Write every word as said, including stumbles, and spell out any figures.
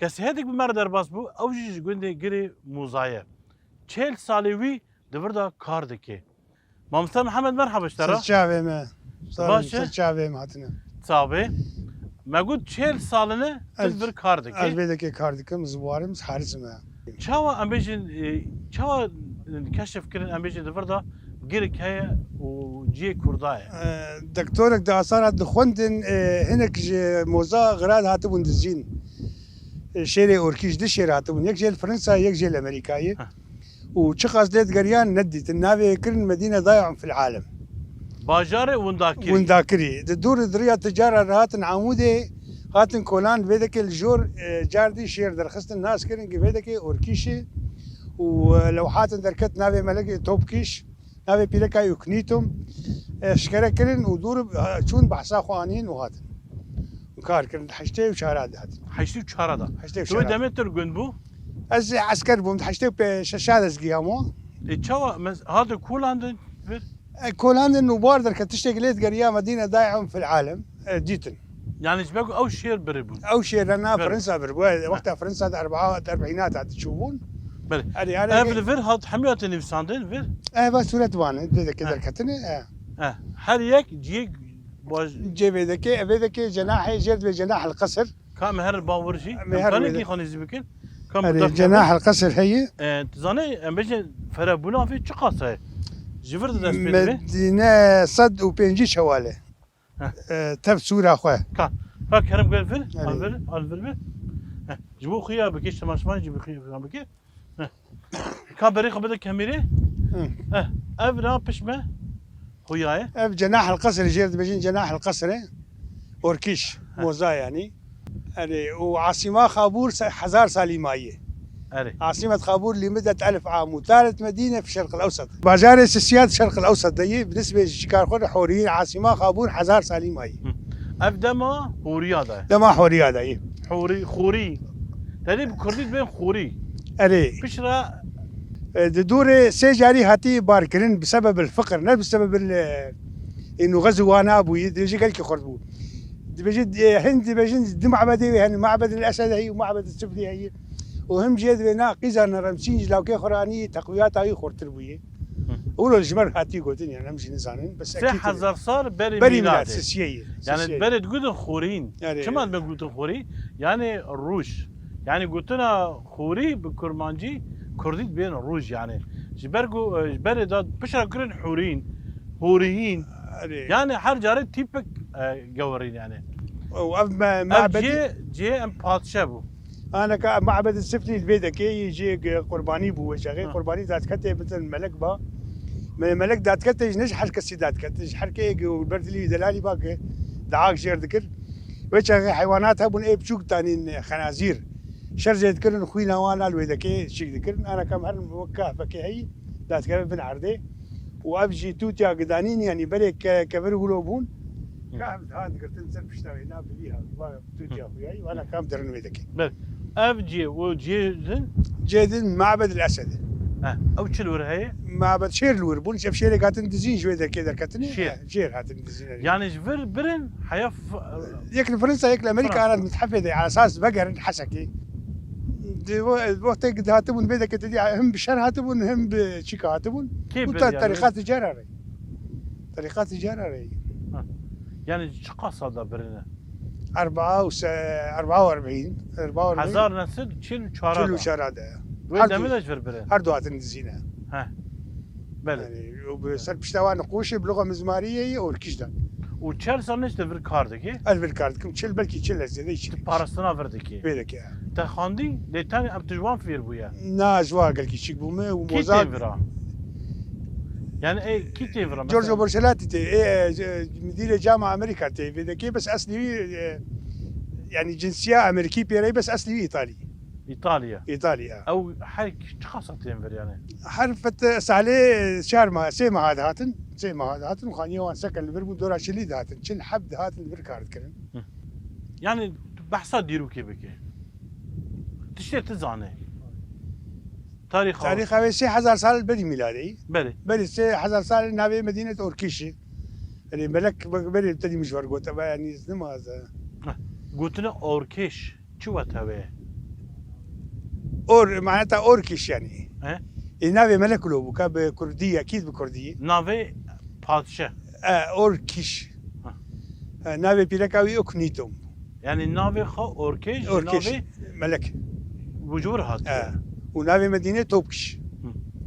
Kesîhetek bi me re derbas bû, ew jî ji gundê Girê Moza ye. Çel salê wî di vir de kar dike. Mamoste Mihemed, merhaba ji te re. Ser çavê me. Sağ olun, baş e? Ser çavê me hatine. Sağ be. Me got çel sal in tu li vir kar dikî. Ez vê dekê kar dikim, ziwarim, haris me. Çawa em bêjin, e, çawa keşif kirin, em bêjin di vir de girik heye û cihê Kurda ye? E, doktorek di asar hat dixwendin, e, hinek ji Moza Xira hatibûn dizîn. E, şêrê Orkî ji du şêr hatibûn. Yek jê li Fransa, yek jê li Amerîkayê. Heh. Û çiqas lê digeriyan nedîtin. Navê kirin Medîne Dayun fil Alem. Bajarê Windakirî. Windakirî. Di dûr di riya ticara re hatin Amûdê, hatin Kolan, vê dekê li jor, e, car dî şêr derxistin, nas kirin ki vê dekê Orkîşê û, e, lewhatin derket navê Melekê Topkîş, navê pîreka Uknîtum, e, eşkere kirin û dûr, e, çûn behsa xwe anîn û hatin. Û kar kirin. Heştê û çara de hatin. Heştê û çara de. Heştê û çara de. Tu wê demê tu li gund bû? Ez esker bûm, heştê û şeşa de ez giyamo. E, çawa, mes-, hate kolandin vir? E, kolandin û bar derket, tiştek lê digeriya Medîne Dayun fil Alem, e, dîtin. Yani ji ber ku ew şêr birî bûn. Ew şêr na Fransa bir bû. E, wexta Fransa de erba, erbînat hat çûbûn. Belê. Erê, yani ev li vir hat, hemî hate nivîsandin vir? E, va sûret wan, vê dekê derketine, e. E, her yek ciyê baş- Cê vê dekê, vê dekê cenahê jêr divê cenah el qesir. Ka me her bawir jî. Me em her kanê wê de. Kî xanî zî bikin. Ka Erê, mudaxile cenah bin. El qesir heye. E, tu zanî, em bêjin ferebûna vê çi qas e? Ji vir de dest pê dibe? Medîne sed û pêncî şewale. Heh. E, tev sûra xwe. Ka, ka kerem gel vir, Erê. Al vir, al vir bir. Heh, ji bo xuya bike, şema şema jî bi xuya bike. Heh. Ka berê xwe bide kemerê. Hı. Heh, ev ra pişt me. Xuya ye. Ev cenah el qesr, jêr dibêjin cenah el qesr e. Orkîş, Heh. Moza yani. Erê, û Asîma Xabûr se-, hezar salî maye. Erê. Asîmet Xabûr lîmidet elf am û taret Medîne fi Şerq el Ewsat. Bajarê Sisiyat Şerq el Ewsat de yê, bi nisbê ji çikar xwe de Hûrîn, Asîma Xabûr hezar salî maye. Hı. Ev dema Hûriya de. Dema Hûriya de yê. Hûrî, Xûrî. Tenê bi kurdî dibên Xûrî. Erê. Piştre E, di dûrê sê carî hatî barkirin bi sebeb el fiqir, ne bi sebeb el, e, ênû xez û wana bûyî, dibêje gelkî xurt bû. Dibêje, e, hin dibêjin du mabedê wê hene, Mabed el Esed heyî û Mabed el Siflî heyî. Û him jê divê na qîza neremsîn ji lawkê xwe re anî teqwiyata wî xurtir bûyî. Hı. Û ji me re hatî gotin, yani em jî nizanin, bes Sê ekîd hezar sal berî Berî mîladê. Mîlad, sisiyê yê. Yani Sisiyê yê. Berê digotin xorîn. Erê. Çima dibe gotin xorî? Yani rûj. Yani gotina xorî bi kurmancî, kurdî dibên rûj yani. Ji ber ku, e, ji berê de piştre kirin hûrîn, hûriyîn. Erê. Yani her carê tîpik, e, gewirîn yani. Ew, ev me-, Ev mabedî cihê, cihê em padşe bû. Aneka Mabed Siflî li vê dekê yê cihê qurbanî bû wê çaxê. Ha. Qurbanî dadketê bitin melek ba. Me-, melek dadketê ji ne ji her kesî dadketê. Ji her keyê ku ber dilî delalî ba ke daak jêr dikir. Wê çaxê heywanat hebûn ê biçûk tanîn xenazîr. Şer jê dikirin, xwîna wan a li wê dekê çîk dikirin. Aneka em herin wek kahvekê heyî, dadkeve bin erdê. Û ev jî tûtya gidanîn, yanî berê ke-, kevir wilo bûn. Hı. Ka ev diha digirtin ser pişta wê, na bi vî ha, va tûtya xuyayî, wana kam dirin wê dekê. Ber. Ev cihê, o cihê din? Cihê din Mabed el Esed. He, ew çi li wir heye? Mabed şêr li wir bûn, ev şêrek hatin dizîn ji wê derkê derketine. Şêr. He, şêr hatin dizîn. Yani ji vir birin, heya f-, Yek li Fransa, yek li Amerika, Fransa. Ana mithefê de, esas vegerin Hesekê. Di we-, wextê ki dihatibûn vê dekê te dî, him bi şer hatibûn, him bi çîka hatibûn. Kê Û bir ta yani? Terîqat cara re. Terîqat cara re. Ha. Yani çiqa sal da birine? Erba û se-, erba û erbîn, erba û erbîn. Hezar nesil çil û çara da. Çil û çara de. Wê Her demê du-, de ji vir birin. Her du hatin dizîne. He. Belê. Yani, û bi ser pişta wan nixweşê bi luxa mizmariyê yê orkîş de. Û çel sal nişte vir kar dikî? Ez vir kar dikim, çil, belkî çil ez zêde çil. Tu parastina vir dikî? Vê dikî. Te xandî, lê tenê em tu ji wan fêr bûye? Na, ji wan gelkî çîk bûme û Kî mozak tê vira? Yani, ê, kî tê vira Giorgio mesela? Borcelati tê, ê, e, müdîrê cama Amerika tê, vê dikî, bes eslî wî, e, yani cinsiya Amerîkî pêrey, bes eslî wî Îtalî. Îtalya. Îtalya. Ew her çiqas tên vir yani? Her fit salê çar mah, sê meha dihatin, sê meha dihatin û xaniyê wan seken li vir bû, dora çilî dihatin. Çil heb dihatin li vir kar dikirin. Hı. Yani tu behsa dîrokê bike. Tiştê tu zanê. Tarîxa. Tarîxa wê sê hezar sal berî mîladê. Berê. Berî sê hezar sal navê Medînet Orkîşî. Erê, melek, berê te dî min ji wer got, eva, yanî, ez nimaze. Heh. Gotine orkêş, çi wete wê? Or, maneta Orkiş yani. He? E, navê Melek lo bû, ka bi Kurdî, ekîd bi Kurdî. Navê padşe. E, Orkiş. Ha. E, navê pîreka wî Oknitom. Yani navê xwe Orkiş, Orkiş. Navê Melek. Bucur hat. E, û navê Medîne Topkiş.